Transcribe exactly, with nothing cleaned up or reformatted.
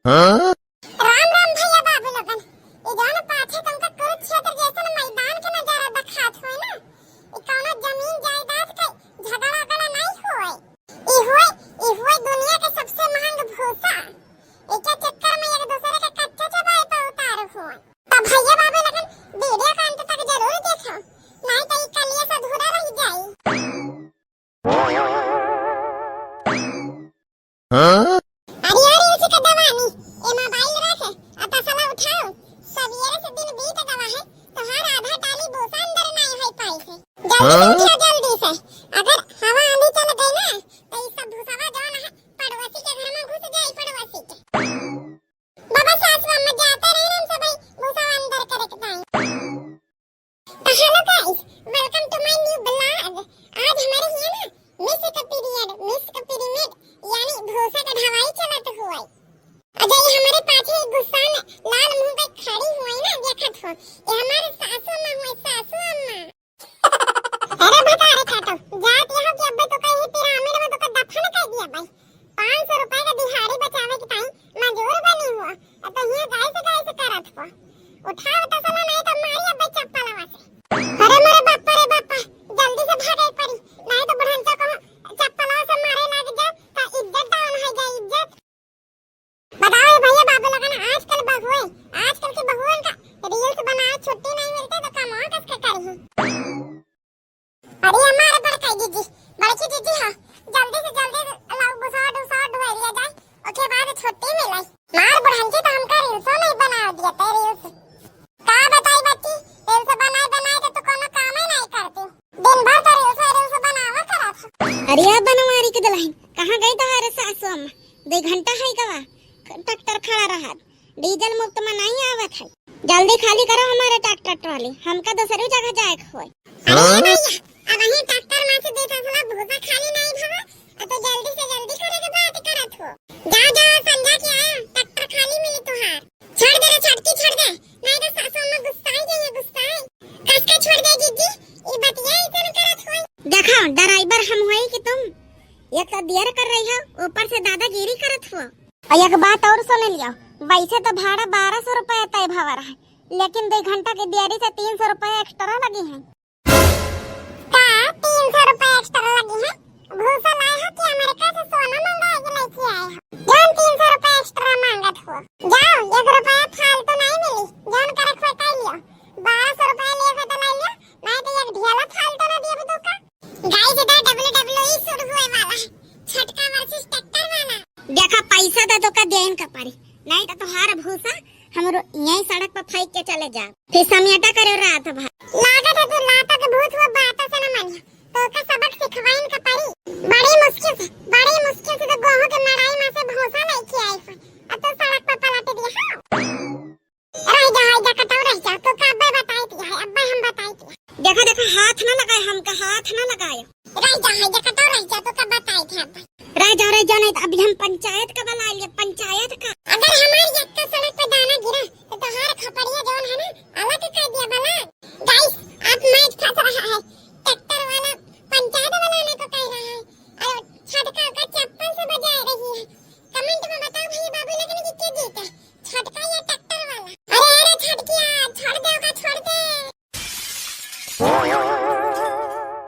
हाँ? राम राम भैया बाबू लोगन। ई जौन पाछे तुमका कुरुक्षेत्र जैसन मैदान के नजारा देखात होई ना, ई कौनो जमीन जायदाद के झगड़ा उगड़ा नाई होई। ई होई, ई होई दुनिया के सबसे महंग भूसा। एके चक्कर में एक दूसरे के कच्चा चबाई पे उतारू होई। तब भैया बाबू लोगन वीडियो के अंत तक जरूर देखो, नाई तो ई कलिया से अधूरा रह जाई। हाँ? अरे यार, ये चिका दवानी, ए मोबाइल रख, आ तसला उठाओ। सवेरे से दिन बीत गवा है, तोहार आधा टाली भूसा अंदर नाई होई पाई है। जल्दी से हाँ? उठा, जल्दी से। अगर हवा आंधी चल गई ना, तो ई सब भूसवा जौन है, पड़ोसी के घर में घुस जाई, पड़ोसी के। बाबा सासु अम्मा जाते रहे ना, हम सब भूसवा अंदर करे के ताई। तो hello guys, welcome to my new vlog। आज हमारे हियाँ ना मिस का पीरियड, मिस का पीरियड यानी भूसा का ढवाई चलत हुआ। अजय हमारे पाछे गुस्सा में लाल मुंह पे खड़ी हुई ना, देखत हो, ये हमारे सासू अम्मा हुई, सासू अम्मा। अरे भतारे खाटो, जात यहाँ के अब्बे तो कहीं पिरामिड में तो का दफन कर दिया भाई। पाँच सौ रुपए का दिहाड़ी बचावे के ताई मजूर बनी हुआ, अब तो हियाँ गाय से गाय से करत हुआ। उठाओ तसला, नहीं तो मारी अब्बे चप्पलवा से। अरे मोरे बापा रे बापा, जल्दी से भागे पड़ी, नहीं तो बुढ़ंचा को चप्पलवा से मारे लग जाए तो इज्जत down हो जाए, इज्जत। बताओ ये भैया बाबू लोगन, आजकल बहुए, आजकल की बहुअन का reels बनाए छुट्टी नहीं मिलते तो कमवा कस के करी। अरे हमारे बड़का जीजी, बड़की जीजी हो, जल्दी से जल्दी लाओ, भूसा डूसा ढोए लिया जाए, ओके बाद छुट्टी मिले। मार बुढ़ंची तो हमका reels नहीं बना दिया ते reels। का बताई बच्ची, reels बनाए बनाए के तो कोनो कामे नहीं करती, दिन भर तो reels reels बनावा करत हो। अरे या बनवारी के दुल्हन, कहाँ गई तोहारे सासू अम्मा? दो घंटा है गवा, ट्रैक्टर खड़ा रहत, डीजल मुफ्त में नहीं आवत है। जल्दी खाली करो हमारे ट्रैक्टर ट्राली, हमका दूसरी जगह जाए के होए। अरे हाँ? भैया, अब वहीं ट्रैक्टर में से दे तसला भूसा खाली नहीं भवा, अब तो जल्दी से जल्दी करे के बात करत हो। जा जा, संझा के आया, ट्रैक्टर खाली मिली तुहार। छोड़ दे रे छोटकी, छोड़ दे, नहीं तो सासू अम्मा गुस्साई जाइए, गुस्साई। कस के छोड़ दे जीजी, ई बतिया इतन करत होई। देखो ड्राइवर हम होई कि तुम, एक तो देर कर रही हो, ऊपर से दादागिरी करत हो। और एक बात और सुन लियो, वैसे तो भाड़ा बारह सौ रुपया तय भवा रहा, लेकिन दो घंटा के देरी से तीन सौ रुपया extra लगी है। का तीन सौ रुपया extra लगी है? भूसा लाए हो कि अमेरिका से सोना मंगाए के लेके आए हो? जौन तीन सौ रुपया extra मांगत हो, जाओ, एक रुपया फालतू नहीं मिली, जौन करे खोटा लियो, बारह सौ रुपया लिए हो तो ले लियो, नहीं तो एक ढेला फालतू ना दिए तो का। गाइस, इधर डब्ल्यूडब्ल्यूई शुरू हुए वाला है, छोटका वर्सेस ट्रैक्टर वाला। देखा, पैसा दे तो का देन का परी, नहीं तो तोहार भूसा हमरो यहीं सड़क पर फेंक के चले जा। फिर समियाटा करे रात भर। लागत है तू लातो के भूत हुआ, बातों से न मानिया, तो का सबक सिखवाइन का परी। बड़ी मुश्किल से, बड़ी मुश्किल से तो गोहूं के मड़ाई में से भूसा लेके आई है, अब तो सड़क पर पलट दिया। हाँ। रह जा, रह जा, कटो रह जा, तो का अब्बे बताई दिया है, अब्बे हम बताई दिया। देखा, देखा, हाथ ना लगाए हमका, हाथ ना लगाए। रह जा, रह जा, कटो रह जा, तो का बताई दिया अब्बे। रह जा, रह जा, नहीं तो अभी हम पंचायत का बुला लिए।